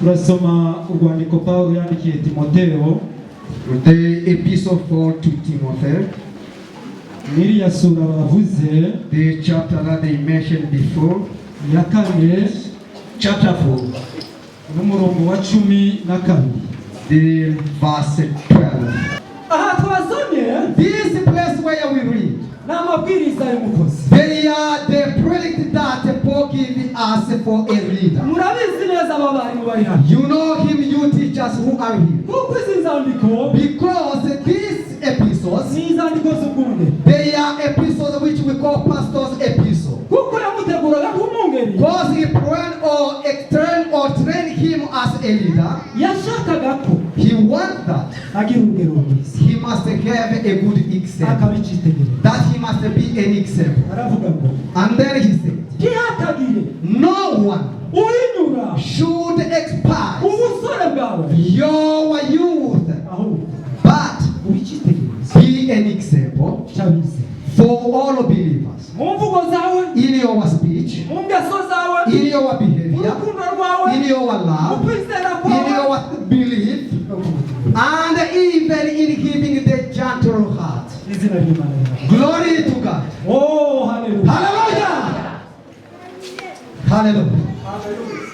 Turasoma urwandiko Pawulo yandikiye Timoteo. The epistle 4 to Timothy, N'iriya sura bavuze, the chapter that they mentioned before, ya kane, chapter 4, n'umurongo wa 12. The verse 12. Aha twasomye, This place where we read, ni amabwiriza y'umukozi. They are the predict that Paul gave us for a leader. Murabizi neza aba barimu bari hano. You know him, you teachers who are here. Kuko izi nzandiko Because these epistles, ni inzandiko z'ubwungeri. They are epistles which we call pastor's epistle. Kuko yamuteguraga nk'umwungeri. Because he planned or trained or trained him as a leader, Yashakaga ko he wanted that agira urugero rwiza, he must have a good example. Akaba icyitegererezo. That he must be an example. Aravuga ngo, And then he said, ntihakagire "No one uhinyura should despise ubusore bwawe, your youth, ahubwo but ube icyitegererezo be an example cy'abizera for all believers mu mvugo zawe, in your speech, mu ngeso zawe, in your mu behavior, rukundo rwawe, in your mu love, kwizera in kwawe, your belief, and even in giving the gentle heart." Izina ry'Imana riraho. Glory to God. Oh, haleluya! Hallelujah. Hallelujah.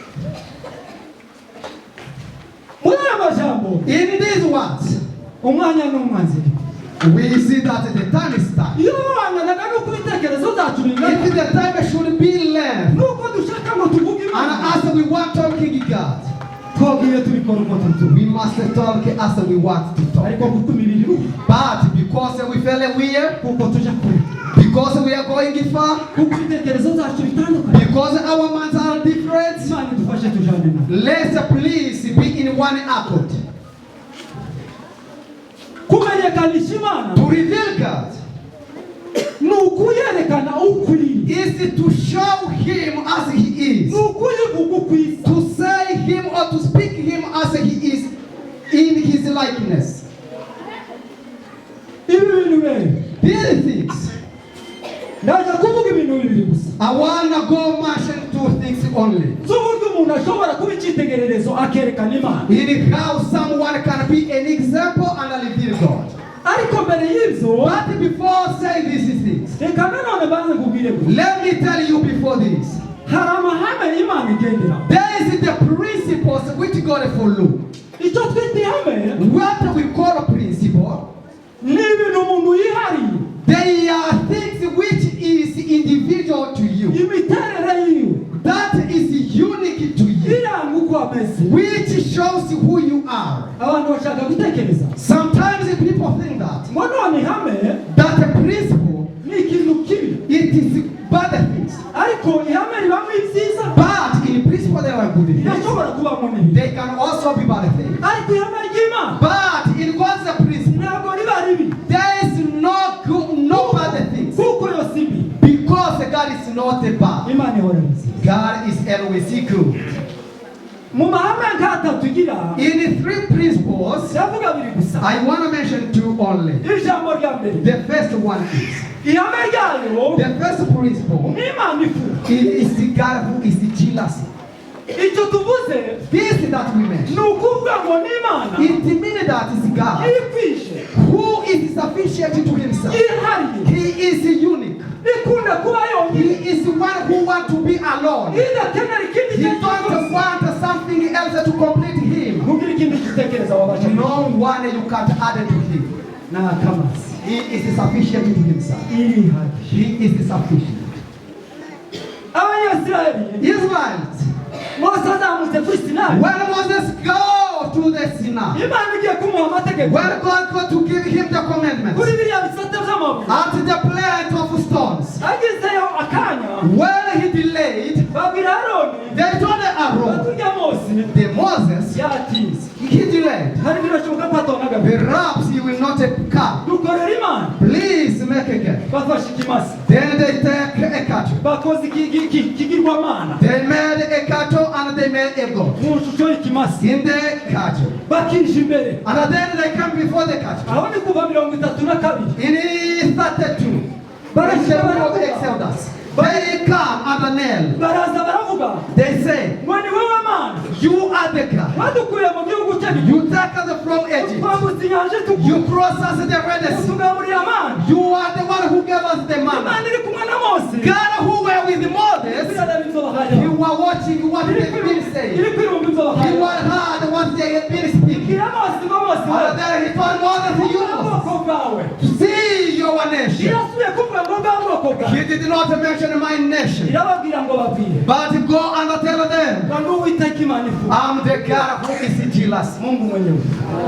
Muri aya majambo, In these words, umwanya n'umwanzuro. We see that the time is time. Iyo wanganaga n'uko ibitekerezo byacu bingana, If the time should be left, n'uko dushaka ngo tuvuge and Imana, as we want talking God, twagiye tubikora uko tubyumva. We must talk as we want to talk. Ariko kuko imibiri iruha, But because we feel weird, kuko tujya kure, because we are going far, kuko ibitekerezo byacu bitandukanye, because our minds are different, Imana idufashe tujane nawe. Let's please be in one accord. Kumenyekanisha Imana To reveal God ni ukuyerekana uko iri, is to show Him as He is, ni ukuyivuga uko isa. To say Him or to speak Him as He is in His likeness. Ibi bintu rero, These things, ndaza kuvuga ibintu bibiri gusa I wanna go mention two things only. z'uburyo umuntu ashobora kuba icyitegererezo akerekana Imana. In how someone can be an example and reveal God. Ariko mbere y'ibyo, But before saying these things, reka nanone banze nkubwire gusa, let me tell you before this. Hari amahame Imana igendera. There is the principles which God follow. Icyo twita ihame What we call a principle, ni ibintu umuntu yihariye, they are things which is individual to you. Imiterere yiwe, That is unique to you. Iranga uko ameze. Which shows who you are. Abantu bashaka gutekereza Sometimes people think that ngo none ihame that a principle, ni ikintu kibi. It is bad things. Ariko ihame ribamo ibyiza, But in principle there are good things. Rirashobora kubamo n'ibibi. They can also be bad things. Ariko ihame ry'Imana But in God's principle, ntabwo riba ribi, there is no good, no bad things. Kuko yo si mbi. Because God is not a bad. Imana ihora ari nziza. God is always good. Mu mahame nk'atatu igira, In three principles, ndavuga abiri gusa. I want to mention two only. Ijambo rya mbere, The first one is ihame ryayo the first principle ni Imana ifuha. Is the God who is jealous. Icyo tuvuze This that we mention, ni ukuvuga ngo ni Imana it means that is God yikwije, who is sufficient to himself. Yihariye, He is unique. Ikunda kuba yonyine, He is one who wants to be alone. Idakenera ikindi He icyo ari cyo don't cyose. Want something else to complete him. Ntugire ikindi gitekerezo wabasha. No one you can't add to him. Ni akamazi. He is sufficient to himself. Irihagije. He is sufficient. Abanyasirayeli, Israelites, Mose azamutse kuri Sinayi, when Moses go to the Sinai, Imana igiye kumuha amategeko, when God go to give him the commandments kuri biriya bisate by'amabuye, at the plant of stones, agezeyo akanya, when he delayed, babwira Aroni, they told Aaron, baturiya Mose the Moses, yatinze, he delayed. Hari birashoboka ko atonaga. Perhaps he will not come. Dukorera Imana. Please make a gap. Bafashe ikimasa, Then they take a cattle. Bakoze ikigirwamana They made a cattle and they made a goat. Mu shusho y'ikimasa, In the cattle. Bakije imbere. And then they come before the cattle. Aho ni kuva 32. In 32. Barashyira, In the book of baravuga Exodus. They come at the nail. Baraza baravuga They say, ngo ni wowe Mana "You are the God. wadukuye mu gihugu cyacu, You take us from Egypt. twambutse inyanja itukura, You cross us the Red Sea. utugaburiye amana." You are the one who gave us the manna." Imana iri kumwe na Mose God who were with Moses, irareba ibyo bahaye, he was watching what iri they've been saying. iri kwirumva ibyo He bahaye. was heard what they had been speaking. Ibwira Mose ngo Mose we, And then he told Moses, "You bwa must bwoko bwawe. see your nation." Irasubiye kuvuga ngo bwa bwoko bwawe. He did not mention my nation. Irababwira ngo babwire But go and tell them, ngo ndi Uwiteka Imana ifuha. I'm the God who is jealous. Mungu mwenyewe.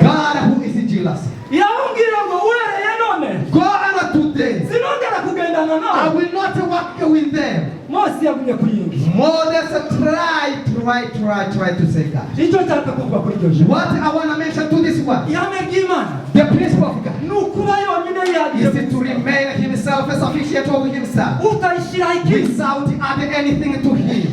God who is jealous. Irababwira ngo uhereye none Go and today, sinongera kugendana I nawe. will not work with them. Mose yagumye kuyingi. Moses tried, try, try, try to say God. Icyo nshaka kuvuga kuri iryo joro, What I want to mention to this one, ihame ry'Imana the principle of God ni ukuba yonyine yihagije, is to remain himself sufficient of himself utayishyiraho ikindi without adding anything to him.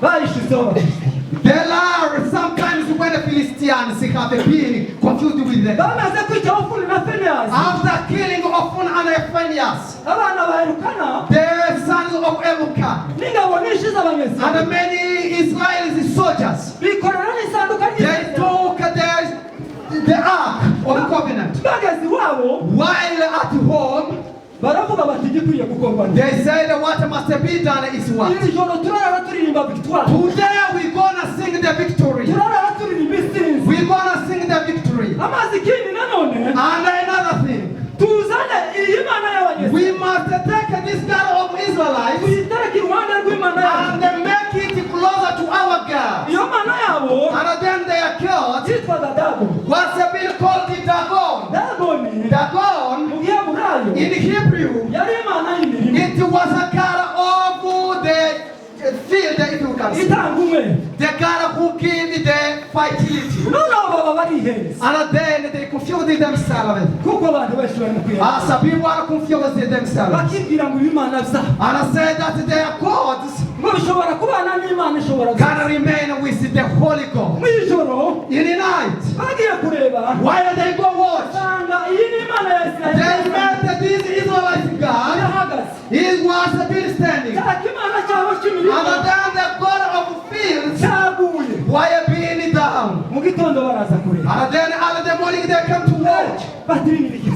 Bayishyizeho Abafilisitiya. There are sometimes when the Philistines have been confused with them. Bamaze kwica Hofuni na Fenehasi, After killing Ophun and Phinehas, abana ba Elukana the sons of Elkanah, n'ingabo nyinshi z'Abanyesirayeli and many Israeli soldiers, bikorera n'isanduka they ry'isezerano. took the ark of the covenant. Bageze iwabo While at home, baravuga bati igikwiye gukorwa ni they said what must be done is what? iri joro turarara turirimba victoire. Today we're gonna sing the victory. Turarara turirimba isinzi. We're gonna sing the victory. Amazi ikindi nanone And another thing, tuzane iyi mana y'Abanyesirayeli, we must take this God of Israelites tuyitereke iruhande rw'Imana yacu. and make it closer to our God. Iyo mana yabo And then their God yitwaga Dagoni. was being called Dagon. Dagoni Dagon mu Giheburayo in Hebrew, yari imana y'imirima, it was a God of the field, if you can see. itanga umwe. The God who gave the fertility. Noneho baba barihenze, And then they confused themselves. kuko abantu benshi bari mu kwihenda, As people are confused themselves. bakibwira ngo ibimana byabo And said that their gods ngo bishobora kubana n'Imana ishobora can remain with the Holy God. mu ijoro. In the night, Bagiye kureba while they go watch, basanga iyi ni Imana ya they Isirayeli met this Israelite God. irahagaze. He was been standing. Cya kimana cyabo cy'imirima And then the God of fields cyaguye. were being down. Mu gitondo baraza kureba, And then early the morning they come to watch. bati ibi ni ibiki?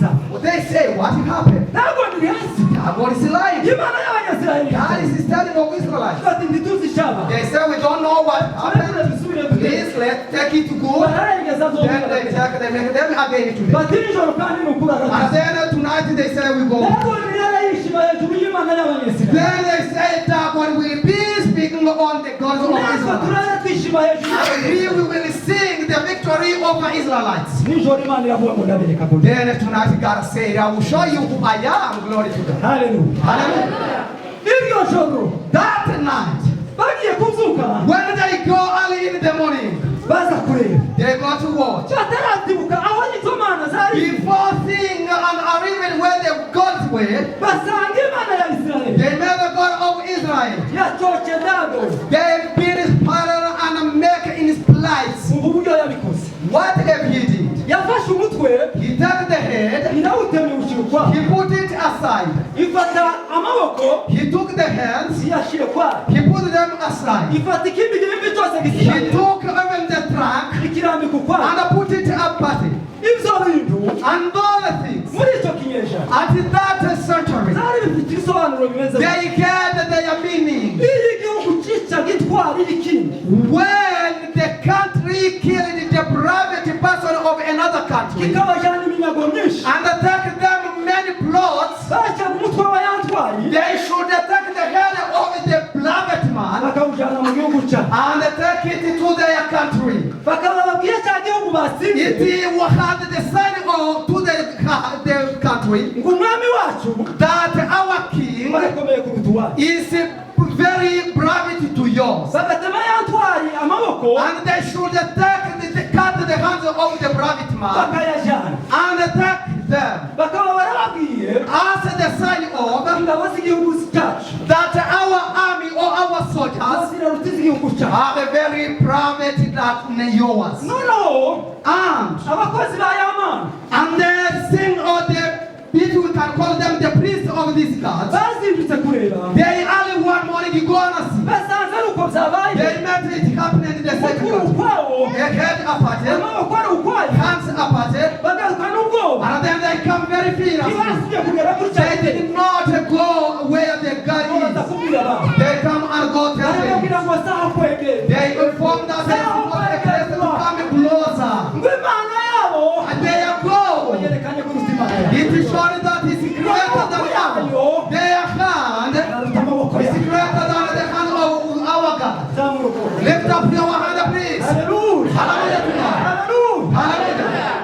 They say, "What happened?" Ntabwo ndiri hasi. God is lying. Imana y'Abanyasirayeli. God is standing of Israelites. Bati ntituzi icyaba. They say, "We don't know what Turabura happened. dusubire dutebe. Please, let's take it to God." Bararengeza zombi. Then they take, they make them again today. Bati nijoro kandi ni ukurara. And then tonight they say, "We go." Ntabwo rirara yishima hejuru y'Imana y'Abanyasirayeli. Then they say that God will be speaking on the God of Natwe Israel. turara twishima hejuru And y'Abanyasirayeli. we will sing the victory over Israelites. Nijoro Imana iravuga ngo ndabereka ko Then tonight God said, "I will show you who I am." Glory to God. Haleluya. Hallelujah. Iryo joro That night, bagiye kubyuka, when they go early in the morning, baza kureba, they go to watch. bataratibuka aho izo mana zari, Before seeing and arriving where the gods were, basanga Imana ya Isirayeli they met the God of Israel. yacoce Dagoni. They built his parallel and make in his place. Umva uburyo yabikoze. What have he did? Yafashe umutwe, He took the head, irawutemye iwushyira ukwawo, he put it aside. ifata amaboko, He took the hands, iyashyira ukwayo, he put them aside. Ifata ikindi gihimba cyose He gisigaye, took even the trunk ikirambika ukwayo. and put it apart. Ibyo bintu And all the things muri icyo kinyejana at that century, zari bifite ibisobanuro bimeze they had their meaning. iyo igihugu cyicaga intwari y'ikindi, When the country killed the private person of another country kikabajyana iminyago myinshi, and take them many plots, bacaga umutwe wa ya ntwari, they should take the head of the private man bakawujyana mu gihugu cyabo, and take it to their country. bakaba babwiye cya gihugu batsinze It had the sign of to the country ngo umwami wacu that our king barakomeye kuruta uwacu. Is very private to yours. Bagatema ya ntwari amaboko, And they should take the, cut the hands of the private man bakayajyana, and take them bakaba barababwiye as the sign of ingabo z'igihugu cyacu that our army or our soldiers ziraruta iz'igihugu cyacu. Are very private than yours. Noneho And abakozi ba ya mana and the sing or the if we can call them the priests of these gods, bazindutse kureba they early Umutwe uri second. ukwawo, A head aparted, amaboko ari ukwayo, hands aparted, bagaruka n'ubwoba. And then they come very fiercely. Ntibasubiye kugera kuri cya They gitero. did not go where the God Ngo baza is. kubwira abantu, They come and go tell them. barababwira ngo saha kwegera, They inform that there is not a place to come closer. ngo Imana yabo And they are go. yerekanye kuruta Imana yabo. It is shown that it's greater than ours. Their hand Aruta amaboko is yabo. greater than the hand of our God. Zamura ukuboko. Lift up your hand, please. Haleluya. Hallelujah to God. Haleluya. Hallelujah.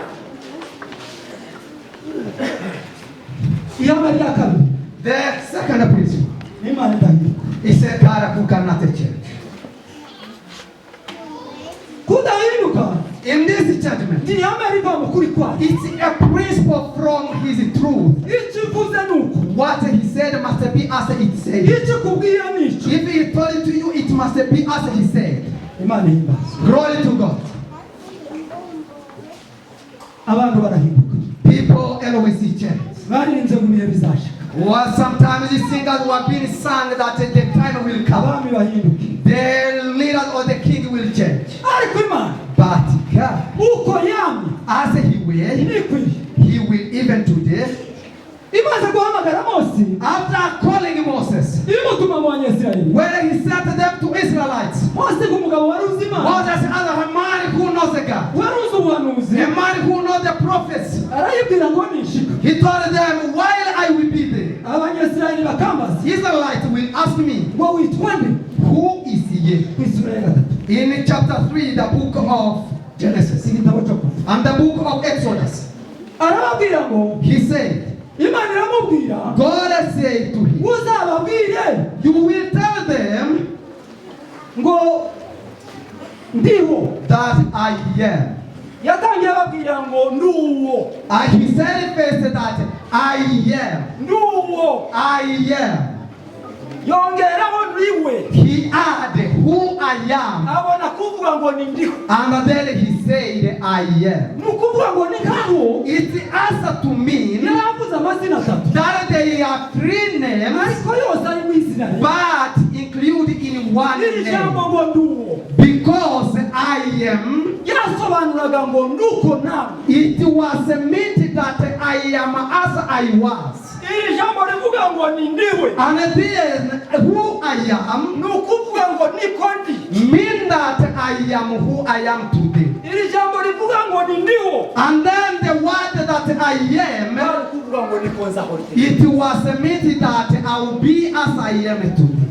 Ihame rya kabiri The second principle ni Imana idahinduka. is a God who cannot change. Kudahinduka In this judgment, ni ihame riva mu kuri kwayo. it's a principle from his truth. Icyo ivuze ni uko, What he said must be as it said. icyo ikubwiye ni icyo. If he told it to you, it must be as he said. Imana ihimbazwe. Glory to God. Abantu barahinduka. People always change. Baririmbye ngo ibihe bizashika, Well, sometimes the singers were being sung that the time will come. Abami bahinduke, The leaders or the king will change. Ariko Imana But God, uko yamye as he will, nikwiriye. He will even today. Imaze guhamagara Mose, After calling Moses, imutuma mu Banyisirayeli, when he sent them to Israelites, Mose nk'umugabo wari uzi Imana, Moses as a man who knows the God, wari uzi ubuhanuzi, a man who knows the prophets, arayibwira ngo nishika, he told them, "While I will be there, Abanyisirayeli bakambaza Israelites will ask me, ngo witwa nde? 'Who is he?'" Ku isura ya gatatu, In chapter 3, the book of Genesis igitabo cyo Kuva, and the book of Exodus, arababwira ngo, he said, Imana iramubwira, God said to him, uzababwire "You will tell them ngo ndiho. That I am." Yatangiye ababwira ngo ndi uwo. And he said first that I am. Ndi uwo. I am. Yongeraho ndiwe. He added who I am. Abona kuvuga ngo ni ndiho. And then he said, "I am." Ni ukuvuga ngo ni nkaho It answered to mean yaravuze amazina atatu, that there are three names, ariko yose ari mu izina rimwe. But included in one Iri jambo name. ngo ndi uwo Because I am, yasobanuraga ngo nuko nawe. It was meant that I am as I was. Iri jambo rivuga ngo ni ndiwe And then who I am ni ukuvuga ngo niko ndi. Mean that I am who I am today. Iri jambo rivuga ngo ni ndiho And then the word that I am, bari kuvuga ngo niko nzahora iteka. It was meant that I will be as I am today.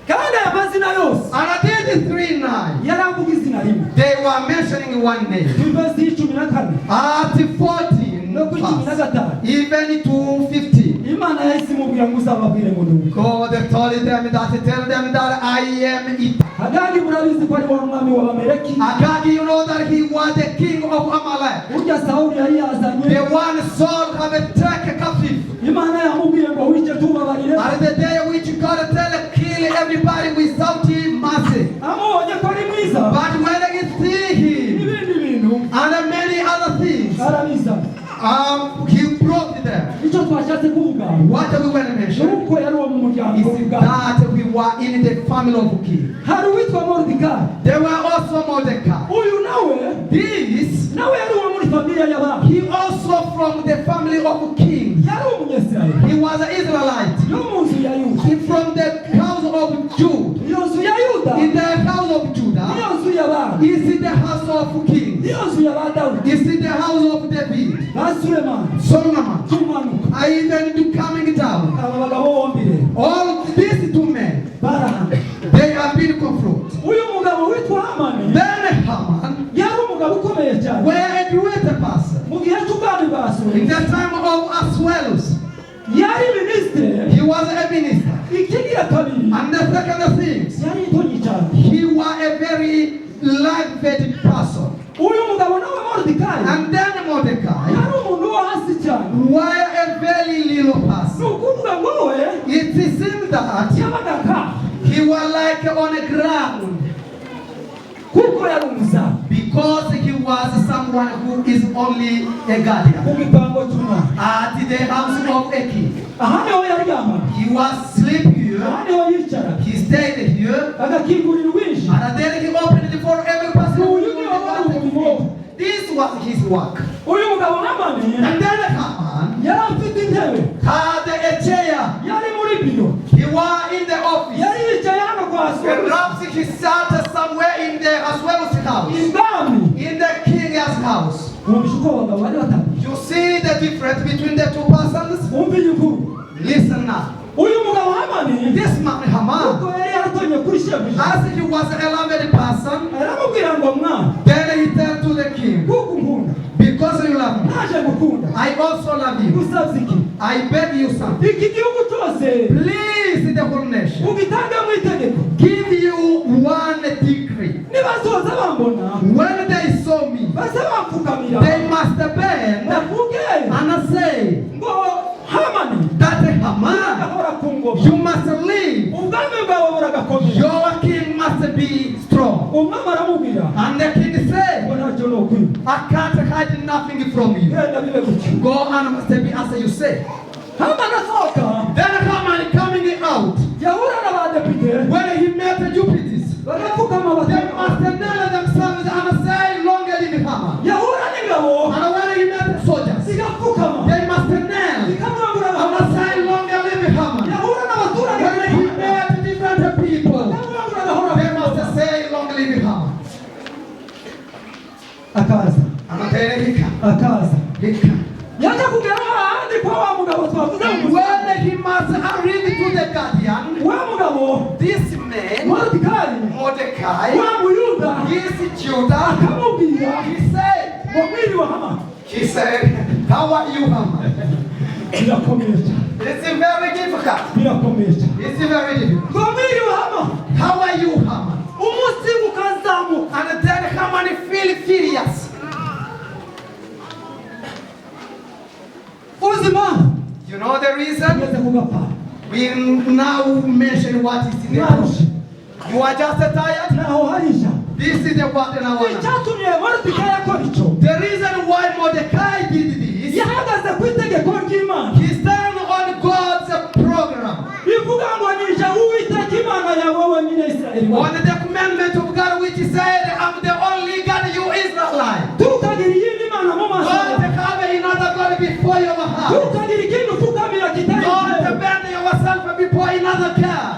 Kandi aya mazina yose And these three nine, yaravuga izina rimwe. They were mentioning one name. Ku ivesi y'icumi na kane At 14, no ku icumi na verse, gatanu, even to 15, Imana yahise imubwira ngo uzababwire ngo ni uko. God told them that, tell them that I am it. Agagi murabizi ko ari wa mwami w'Abameleki. Agag, you know that he was the king of Amalek. Burya Sawuli yari yazanye. The one Saul have taken captive. Imana yamubwiye ngo wice tubabarire. And the day which God tell kill everybody without mercy. Amubonye ko ari mwiza, But when he see him n'ibindi bintu and many other things, arabizana. He brought them. Icyo twashatse kuvuga What we want to mention ni uko yari uwo mu muryango is w'ubwami. That we were in the family of king. Hari uwitwa Moridekayi. There were also Mordecai. Uyu nawe, This, nawe yari uwo muri famille y'abami. He also from the family of kings. Yari Umunyesirayeli He was an Israelite. yo mu nzu ya Yuda. He from the house of Judah. Iyo nzu ya Yuda In the house of Judah niyo nzu y'abami, is in the house of kings. niyo nzu ya ba Dawidi, Is in the house of David. ba Sulemani, Solomon. kumanuka. I even do coming down. Aba bagabo bombi rero All these two men, barahana. They have been confronted. Uyu mugabo witwa Hamani Then Haman, yari umugabo ukomeye cyane were a great person. mu gihe cy'ubwami bwa In Asuri. the time of Ahasuerus, Yari minisitiri. He was a minister. Ikigira kabiri, And the second thing, yari itonyi cyane. He was a very liked person. Uyu mugabo nawe Moridekayi And then Mordecai yari umuntu wo hasi cyane. Was a very little Ni person. ukuvuga ngo we It seemed that yabaga ka he was like on the ground kuko yari umuzamu because he was someone who is only a guardian ku gipango cy'umwami. At the house of a king. Aha niho yaryamaga. He was sleeping here. Aha niho yicaraga. He stayed here. Dieu. Agakingurira uwinjira. And then he opened it for every person who Uyu ni wo wari umurimo we. This was his work. Uyu mugabo Hamani And then Haman yari afite intebe. Had a chair. Yari muri biro. He was in the office. Yari yicaye hano kwa Asuwerusi. Perhaps he sat somewhere in the Ahasuerus house, Ibwami. In the king's house. Wumvishe uko abagabo bari batandukanye. You see the difference between the two persons? Wumve iyi nkuru. Listen now. Uyu mugabo Hamani This man Haman, kuko yari yaratonye kuri shebuja, as he was a loved person, aramubwira ngo mwana, then he turned to the king, kuko unkunda, "Because you love me, naje gukunda. I also love you. Gusabye iki? I beg you something. Iki gihugu cyose Please, the whole nation, ugitange mu itegeko. Give you one decree. Nibazoza bambona, When they saw me, baze bamfukamira, they must bend bavuge and say ngo Hamani that Haman, agahora ku ngoma. You must live. Ubwami bwawe buragakomera." Your king must be strong." Umwami aramubwira And the king said, ngo ntacyo ni ukwima. "I can't hide nothing from you. Genda bibe gutyo. Go and must be as you say." Hamani asohoka, Then Haman coming out, yahura n'abadepite, when he met the deputies, bagapfukama they bati must kneel themselves and say, "Long live Haman." Yahura n'ingabo, And when he met the soldiers, zigapfukama, they must kneel zikamwambura and say, "Long live Haman." Yahura n'abaturage, When he met different people, bakamwambura agahora they must say, "Long live Haman." Akaza. And then he come. Akaza. He come. Yaje kugera hahandi kwa wa mugabo twavuze mu When he must arrive to the guardian, wa mugabo this man, Moridekayi, Mordecai, wa muyuda, this Judah, akamubwira he said, ngo mwiriwe Hama. he said, "How are you, Haman?" Birakomeye cyane. It's very difficult. Birakomeye cyane. It's very difficult. Ngo mwiriwe Hama. "How are you, Haman?" Umunsi ukazamuka. And then Haman feel furious. Uzi impamvu? You know the reason? Tugeze ku gapfa. We now mention what is in the book. Mwarushe. You are just tired? Ntaho hari ijambo. This is the word and I want. Icyatumye Moridekayi akora icyo, The reason why Mordecai did this, yahagaze ku itegeko ry'Imana he stand on God's program, bivuga ngo nije Uwiteka Imana yawe wenyine Isirayeli we. On the commandment of God which said, "I'm the only God, you Israelite." Ntukagira iyindi mana mu maso Don't yawe. have another God before your heart. Ntukagira ikindi upfukamira kitari Don't icyawe. bend yourself before another God.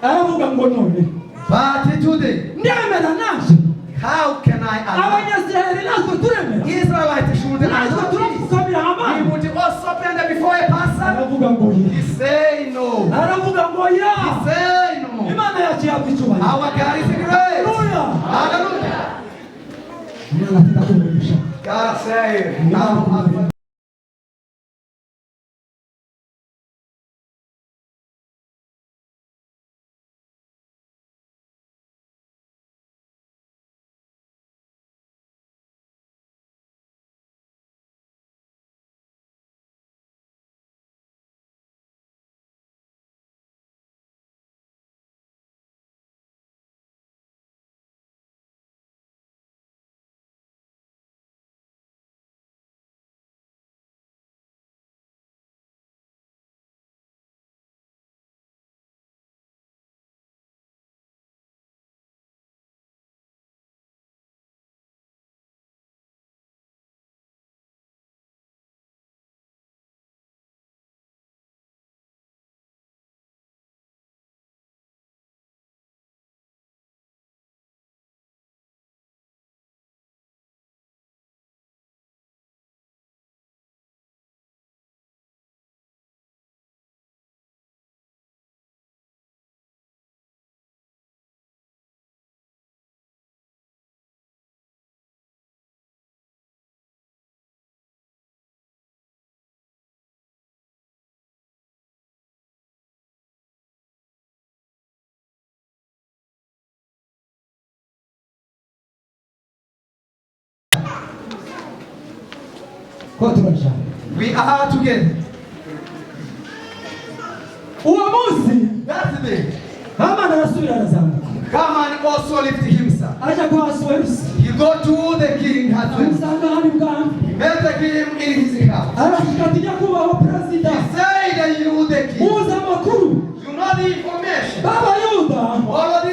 Aravuga ngo none But today, ndemera naje how can I allow? Abanyasirayeli natwe turemera, Israelites should natwe allow this. turapfukamira We Hamani. would also bend before a person. Aravuga ngo ye. He say no. Aravuga ngo ya. He say no. Imana yacu yabwa icyubahiro. Our God is great. Haleluya. Hallelujah. Imana tutakumenyesha. God say now. Ko turajana. We are together. Uwo munsi That's the Hamani arasubira arazamuka, Haman also lifted himself. ajya kwa Asuwerusi. He go to the king Ahasuerus. Amusanga hano ibwami. He met him in his house. Arashika ati nyakubahwa perezida, He said, "You the king. uzi amakuru You know the information. b'Abayuda All of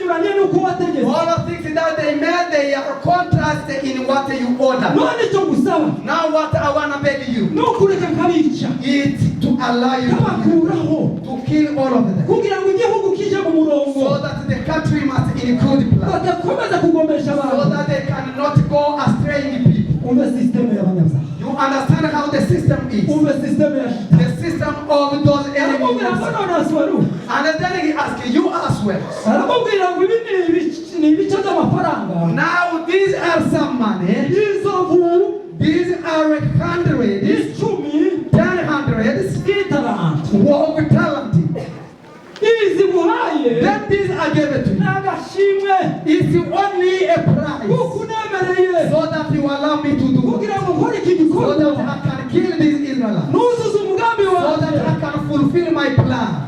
Binyuranye n'uko wategetse. All the things that they made, they are contrast in what you order. None icyo gusaba Now what I wanna beg you ni ukureka nkabica, is to allow you nkabakuraho, to kill all of them, kugira ngo igihugu kije mu murongo, so that the country must include plan, badakomeza kugomesha so abantu. that they cannot go astray people. Umve système y'abanyabyaha. You understand how the system is? Umve système ya shitani. The system of those Aramubwira enemies. ngo none Asuweru, And then he asked you as well. aramubwira ngo ibi ni ibice by'amafaranga. Now these are some money. Inzovu These are hundreds, 10 ten hundreds z'italanto. of talent. Izi nguhaye Then these are given to ni you. agashimwe It's only a price kuko unemereye so that you allow me to do kugira ngo nkore iki so gikorwa, that I can kill these Israelites, nuzuze umugambi so that wanjye. I can fulfill my plan.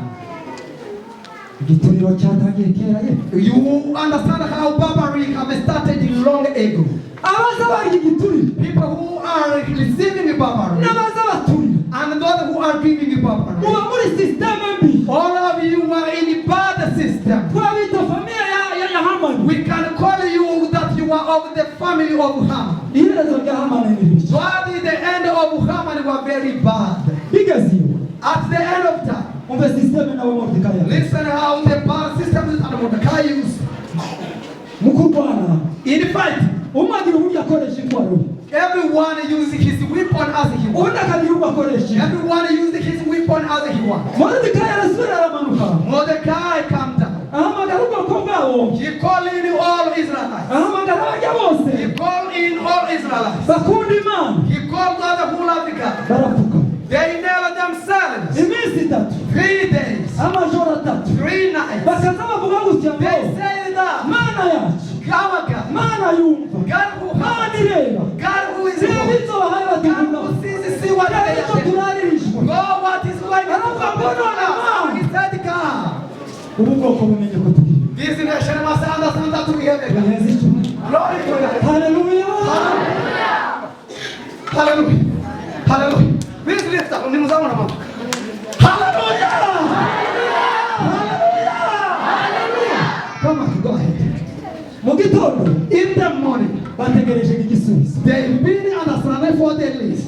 Igituriro cyatangiye kera ye. You understand how barbary have started long ago. Abaza barya igituriro People who are receiving barbary n'abaza baturira and those who are giving barbary. muba muri système mbi. All of you are in bad system. Twabita famille ya Hamani. We can call you that you are of the family of Haman. Iherezo rya Hamani ni ribi. But the end of Haman was very bad. Bigeze iyo At the end of time, umve système nawe Moridekayi. Listen how the bad systems and Mordecai used. Mu kurwana, In fight, umwe agira uburyo akoresha intwaro ye, everyone uses his weapon as he wants. Undi akagira ubwo akoresha iye. Everyone uses his weapon as he wants. Moridekayi arasubira aramanuka, Mordecai come down. Ahamagara ubwoko bwabo, He called in all Israelites. ahamagara abarya bose He called in all Israelites. bakunda Imana. He called those who love God. Barapfuka They nailed themselves. iminsi 3, 3 days, amajoro 3, 3 nights. Bakaza bavuga gutya ngo, They say that Mana yacu, our God, Mana yumva, God who Mana hears, ireba, God who is reba good, ibyo bahaye God batuvuga, who sees, see what reba they icyo are doing. turaririjwe. God, what is going to happen to us? He said, God, Ubu bwoko bumenye ko tugiye this nation must understand that we have a God. Duheze icumi. Glory to God. Haleluya. Hallelujah. Hallelujah. Please lift up. Nimuzamura mama. Hallelujah. Hallelujah. Come on, go ahead. Mu gitondo In the morning, bategereje igisubizo. They've been understanding for the list.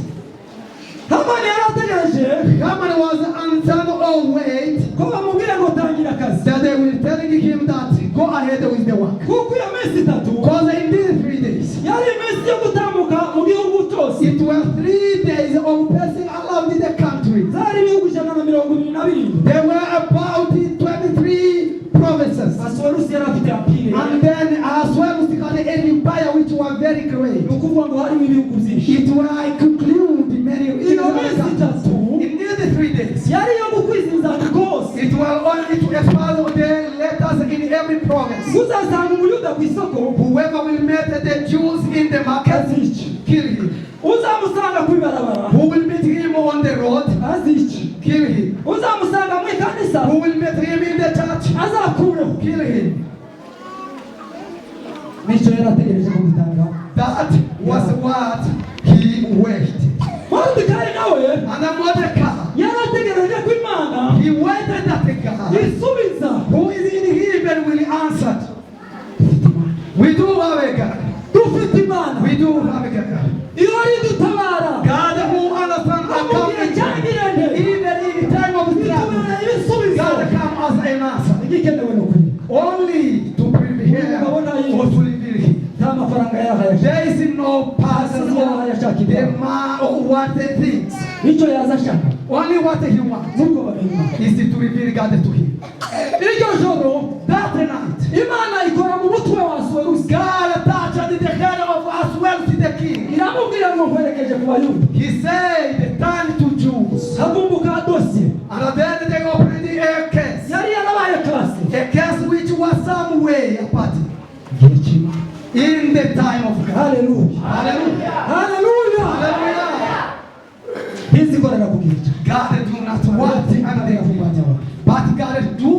Hamani yari ategereje Haman was answered or wait ko bamubwira ngo tangira akazi, that they will telling him that go ahead with the work. Kuko iyo minsi 3 Because in these 3 days, yari iminsi yo gutambuka mu gihugu cyose. It was 3 days of passing around the country. Zari ibihugu 127. There were about 23 provinces. Asuwerusi yari afite empire. And then Ahasuerus got an empire which was very great. Ni ukuvuga ngo harimo ibihugu byinshi. It will include many Iyo minsi 3 In these 3 days, yari iyo gukwiza inzandiko hose. It will only to expand the letters in every province. Uzasanga Umuyuda ku isoko, Whoever will meet the Jews in the market, azica. Kill him. Uzamusanga ku ibarabara, Who will meet him on the road, azica. Kill him. Uzamusanga mu ikanisa, Who will meet him in the church, azakureho. Kill him. Nicyo yari ategereje ko gutanga. That was what he waited. Moridekayi nawe And then Mordecai, yari ategereje ko Imana he waited that God, isubiza. Who is in heaven, will answer. Dufite Imana. We do have a God. Dufite Imana. We do have a God. Iyo ari dutabara God who understands no mu gihe accounting, cya ngirente, even in time of trouble, itubera ibisubizo. God come as an answer. Igikenewe ni ukuri Only to prepare or to reveal him. Nta mafaranga yahaye. There is no person or the man or what the things. Icyo yaza ashaka, Only what he wants nuko bamenya Imana. Is to reveal God to him. Iryo joro That night, Imana ikora mu mutwe wa Asuwerusi. God touched the head of Ahasuerus the king. Iramubwira ngo nkwerekeje ku Bayuda. He said, "Turn to Jews." Havumbuka dosiye And then they opened a case. Yari yarabaye classé. A case which was some way apart. Igihe cy'Imana. In the time of God. Haleluya. Hallelujah. Haleluya. Hallelujah. Ntizikorera ku gihe. God do not want anything, but God do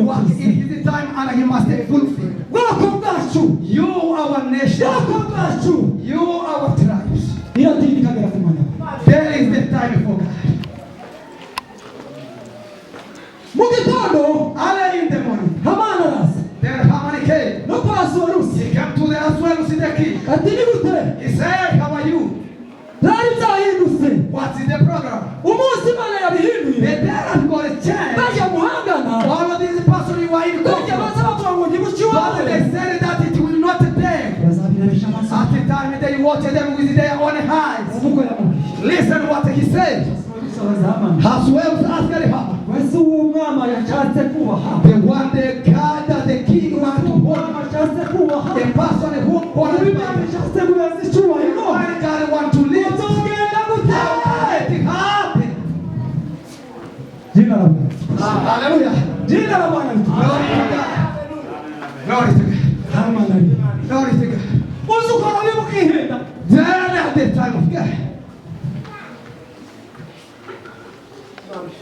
work in his time and he must fulfill. Bwoko bwacu, You, our nation, bwoko bwacu, you, our tribes, iratinda ikagera ku mwanya wawe. There is the time for God. Mu gitondo Early in the morning, Hamani araza. Then watch them with their own eyes. Uvuga yamubwiye. Listen what he said. Abaza Hamani. Ahasuerus asked Haman, Wese uwo umwami yashatse kubaha. the one the God that the king want to Umwami honor, ashatse kubaha. the person who honored Umwami by ashatse guheza icyubahiro. one God want to live. Uzogenda gute? How can it happen? Jina la Bwana. Hallelujah. Jina la Bwana litukuzwe. Glory to God. Glory to God. Hamani ari. Glory to God. Uzi ukora bibi ukihenda. Then at the time of God,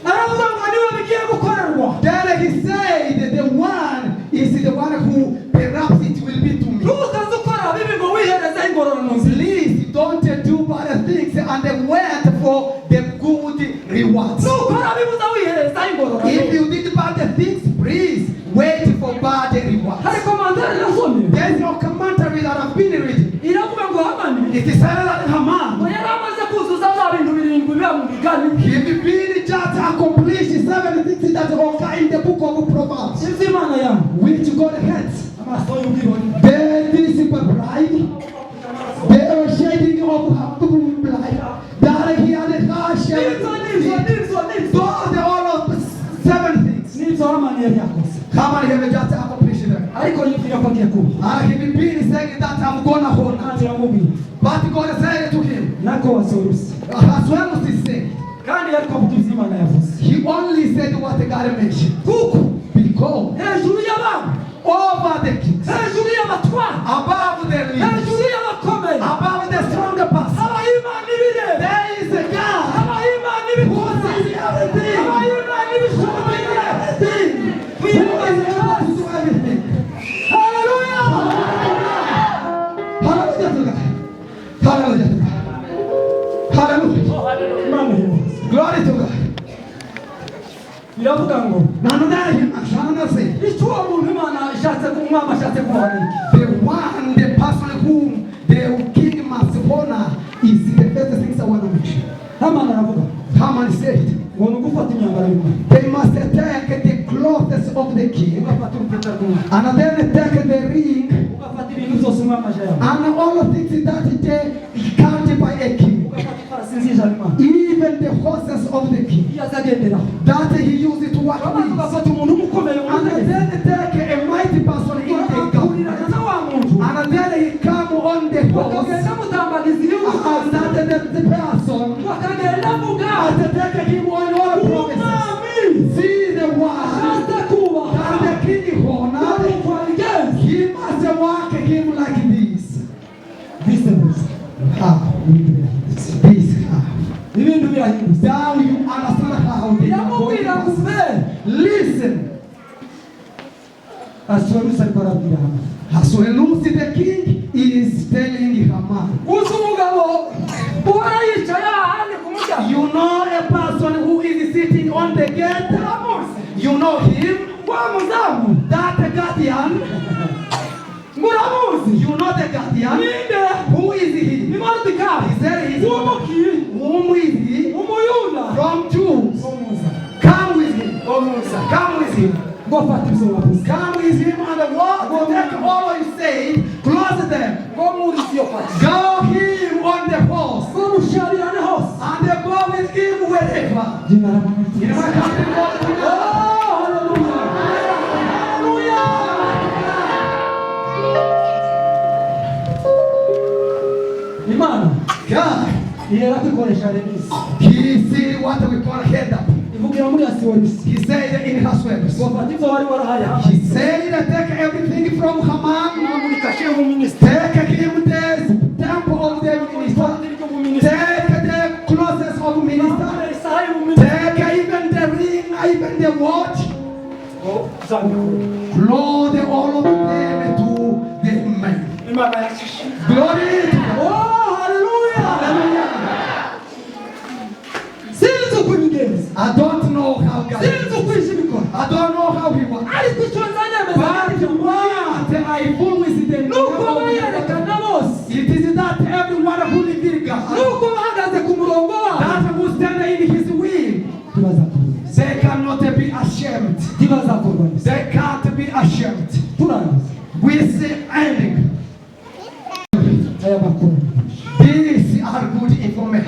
Aravuga ngo niba bigiye gukorerwa. then he said, the one is the one who perhaps it will be to me. Ntukaze ukora bibi ngo wihereze ingororano nziza. Please don't do bad things and wait for the good rewards. Nukora bibi uza wihereza ingororano. If you did bad things, please wait for bad rewards. Hari commentaire nasomye. There is no commentary that I've been reading. Iravuga ngo Hamani It is said that ngo Haman, yari amaze kuzuza bya bintu birindwi biba mu migani. he been just accomplished seven things that occur in the book of Proverbs, Ibyo Imana yawe. which God hates. Amaso y'ubwibone. The discipline pride, the shedding of her blood, that he had a harsh. N'ibyo n'ibyo n'ibyo n'ibyo. Those are all of seven things. N'ibyo Hamani yari yakoze. Haman have just accomplished them. Ariko yibwira ko agiye kuba. And he been saying that I'm gonna honor. Kandi iramubwira. But God said to him, Nako wasoruse. Ahasuerus is saying, Kandi yari kuvuga ibyo Imana yavuze. he only said what God mentioned. Kuko Because hejuru y'abami, over the kings, hejuru y'abatware, above the leaders, hejuru y'abakomeye, above the stronger person, habaho Imana ibireba, there is a God habaho Imana who ibikora, sees everything. habaho Imana ibishoboye. Everything. Who is able to do everything. Haleluya! Hallelujah to God. Hallelujah to God. Hallelujah. Imana ihimbaza. Glory to God. Biravuga ngo None say, icyo uwo muntu Imana ishatse ku umwami ashatse kubaha ni iki? the one, the person whom the king must honor is the first things I want to mention. Hamani aravuga Haman said, ngo ni ugufata imyambaro y'umwami, they must take the clothes of the king ugafata urupeta rw'umwami, and then take the ring ugafata ibintu byose umwami aje yambaye, and all things that they carried by a king, ugafata ifarasi nziza y'umwami even the horses of the king iyo aza agenderaho, that he used to work bamaze with. ugafata umuntu umukomeye mu And butegetsi, then take a mighty person in the akurirana government na wa muntu, and then he come on the horse bakagenda mutambagiza igihugu and cyose, that the person bakagenda avuga and take him on all promises. umwami See the one ashatse kubaha that the king honored, nuko abigenza. he must work him like this. Bise gusa How? ibintu birahindutse, This how. ibintu birahindutse. Now you understand how they are going Iramubwira ngo to mbe listen. Asuwerusi ariko arabwira Hamani. Ahasuerus the king is telling Haman. Uzi umugabo uhora yicaye ahandi ku muryango, You know a person who is sitting on the gate? uramuzi You know him? wa muzamu, That guardian? ngo uramuzi You know the guardian? ninde? Who is he? Ni Moridekayi He said he's w'umuki Whom is he? umuyuda. From Jews. Ngo Come with him. muza Come with him. ngo fata ibyo wabuze, Come with him and what? Take all you say, close them. ngo mwurize iyo farasi, Go him on the horse ngo musharirane hose. and go with him wherever. Jina la Bwana In my litukuzwe. country, God will Oh, haleluya. Haleluya. Imana God, ihera kwikoresha remisi he see what we call head up. ivugira muri Asiwerusi He said in Ahasuerus. ngo fata ibyo wari warahaye He Hamani, said, take everything from Haman. muri kashe y'ubuminisitiri, Take him the temple of the minister. ikoti ry'ubuminisitiri, Take the clothes of minister. isaha y'ubuminisitiri, Take even the ring, even the watch. ngo uzabikore. Clothe all of them to the man. Imana yacu. Glory to God. Oh, haleluya. Hallelujah. Sinzi uko ibigenza, I don't know how God. sinzi uko ije ibikora, I don't know how he works. ariko icyo nzanyemeza But what I full with the nuko bayerekana bose, It is that everyone who reveals God, nuko bahagaze ku murongo wabo, that who stand in his will, ntibazakorwa, they cannot be ashamed. ntibazakorwa n'isoni. They can't be ashamed. Turangiza We see ending. aya makuru.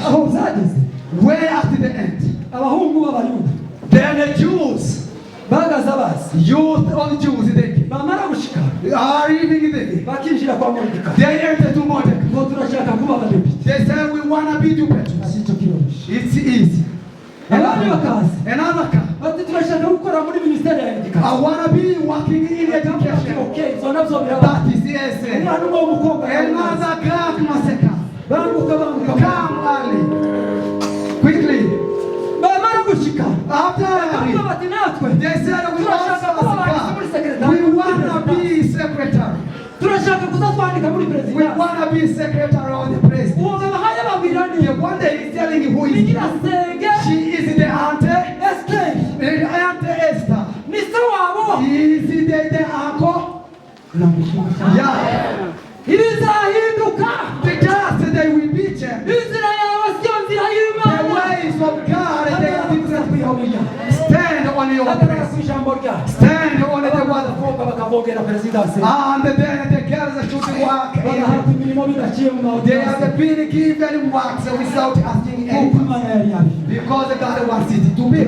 Aho byageze, Where at the end? Abahungu b'Abayuda Then the Jews, bagaza bazi, youth of Jews, they came. Bamara gushika, Are even there. Bakinjira kwa Moridekayi They entered to Mordecai. Ngo turashaka kuba abadepite. They said, "We want to be deputies." Ati icyo kiroroshye. It's easy. Abandi bakaza, Another car. Bati turashaka gukora muri minisiteri ya "I education. want to be working in education." Okay, ibyo nabyo biraba. That is yes. Umwana umwe w'umukobwa. Another car, Maseka. Banguka, banguka. Come early. Quickly. Bamara gushika, After bakavuga bati natwe they said, "We turashaka kuba abanditsi muri secretary, We wanna be secretary. Turashaka kuza twandika muri We perezidansi. wanna be secretary of the president." Uwo babahaye babwira ni The one that is telling you who is nyirasenge she is the auntie, Esiteri. The auntie Esther. Ni se wabo. Is the uncle? Yeah. Ibizahinduka. The just they will be changed. Inzira yawe siyo nzira The y'Imana. ways of God, they are different. Stand on your Hagarara place. ku ijambo ryawe. Stand on the word. Abakobwa bakavogera perezidansi, And then the girls should work. Bagahabwa imirimo bidaciye mu They have ma audience. been given works without asking Kuko anyone. Imana yari yabivuze. Because God wants it to be.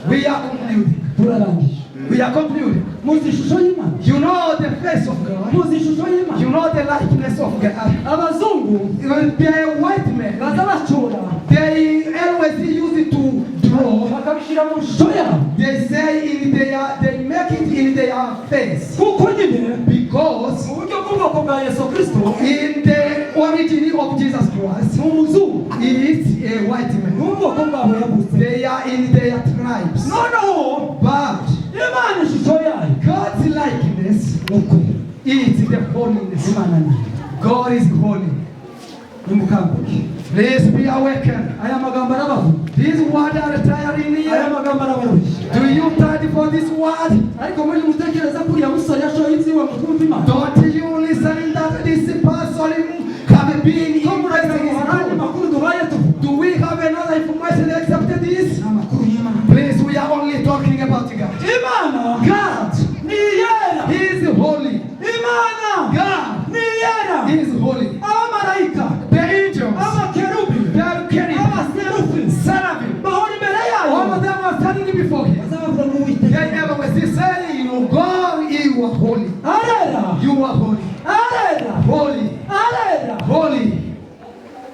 We are concluding. Turarangije. We are concluding. Muzi ishusho y'Imana. You know the face of God. Muzi ishusho y'Imana. You know the likeness of God. Abazungu The white men, baza bacora, they always use it to draw. Bakabishyira mu shusho yabo. They say in their, they make it in their face. Kuko nyine Because mu buryo bw'ubwoko bwa Yesu Kristo in the origin of Jesus Christ, ni umuzungu. he is a white Ni man. ubwoko bwabo yavutse. They are in their tribes. Noneho But Imana ishusho yayo God's likeness ni ukwera. is the holiness. Imana ni God is holy. Nimukanguke. Please be awakened. Aya magambo arabavuga. These words are tiring Aya here. magambo arabarushya. Do you tired for this word? Ariko muri mutekereza ko uriya musore yashoye ibyiwe ngo twumve Imana? Don't you listen that this person have been Ko muragira investing ngo hari andi his makuru duhaye tuvuga? Do we have another information except this? Ni amakuru y'Imana. Please, we are only talking about God. Imana God ni iyera. is holy. Imana God ni iyera. is holy. Abamarayika, The angels, abakerubi, the cherubim, abaserufi seraphim, bahora imbere yayo. All of them are standing before him. Bazabavuga ngo Uwiteka They always say, "Oh God, you are holy. arera. You are holy. Arera. Holy. Arera." Holy."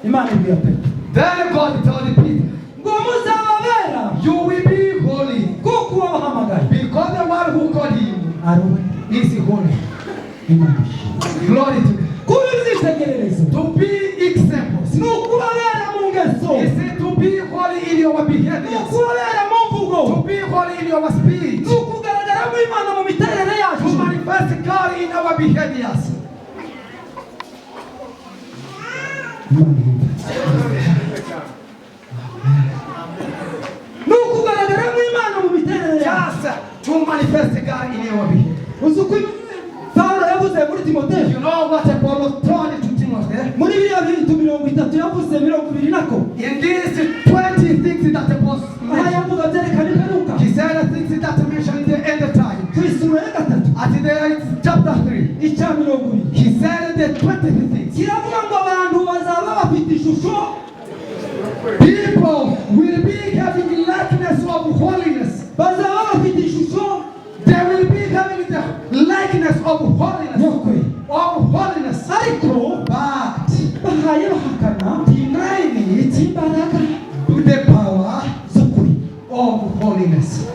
Imana ibwira Petero Then God told Peter, ngo muzaba bera "You will be holy kuko uwabahamagaye because the one who called you ari we. Is holy." Imana ishimwe. Glory to God. Kuba ibyitegererezo To be examples. ni ukuba bera mu ngeso. Is it to be holy in your Ni behavior? ukuba bera mu mvugo. To be holy in your speech. Ni ukugaragaramo Imana mu miterere yacu. To manifest God in our behaviors. Imana ihimbaze. Ni ukugaragaramo Imana mu miterere yacu. Just to manifest God in your behavior. Uzi uko Pawulo yavuze muri Timoteyo? You know what Paul told to Timothy? Muri biriya bintu 30 yavuze, 20 nako, In these 20 things that was aho mentioned, yavuga byerekana imperuka, he said things that mentioned in the end time. Ku isura ya gatatu, At the chapter 3, icya 20, he said the 20 things. Kiravuga ngo abantu bazaba bafite ishusho People will be having likeness of holiness. Bazaba bafite ishusho They will be having the likeness of holiness. Yo kwera. Of holiness. Ariko But bahaye bahakana denying it imbaraga the power z'ukuri. Of holiness.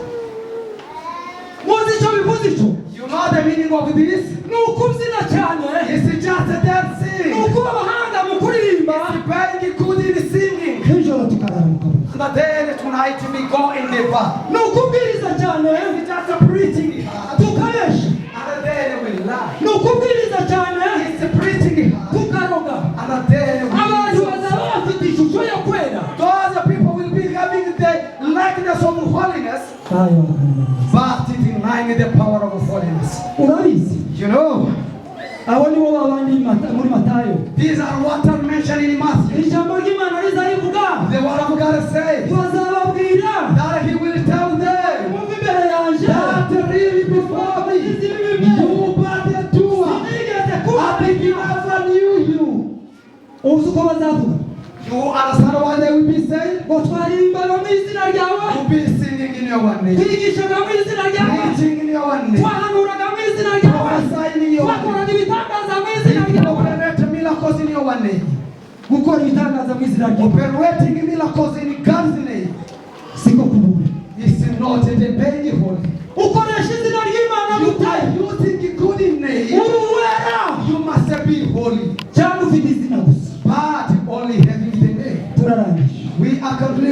Muzi icyo bivuze icyo? You know the meaning of this? Ni ukubyina cyane. It's just dancing. Ni ukuba abahanga mu kuririmba. It's very good in singing. Nijoro tukarara mu kabari. But then tonight we go in the bar. Ni ukubwiriza cyane. It's just preaching hard. Tukabesha. And then we lie. Ni ukubwiriza cyane. It's preaching hard. Tukaroga. And then we Abantu bazaba bafite ishusho yo kwera, Those people will be having the likeness of holiness, but denying the power of holiness. Urabizi, You know, abo nibo babandi muri Matayo, these are what are mentioned in Matthew. Ijambo ry'Imana riza rivuga, The word of God says bazababwira that he will tell them mwumve imbere yanjye that really before me, you but the doer, sinigeze I think kubamenya. never knew you. Uzi uko bazavuga? You understand what they will be saying? Ngo twaririmbaga mu izina ryawe, Will be singing in your name, twigishaga mu izina ryawe, preaching in your name, twahanuraga mu izina ryawe, prophesying in your name, twakoraga ibitangaza mu izina ryawe. operate miracles in your name, Gukora ibitangaza mu izina ryawe operating miracles in God's name. Siko kubura. It's not the being holy. Ukoresha izina ry'Imana You gute? Are using good name. Uri uwera You must be holy, cyangwa ufite izina gusa? But only having the name. Turarangije. We are concluding.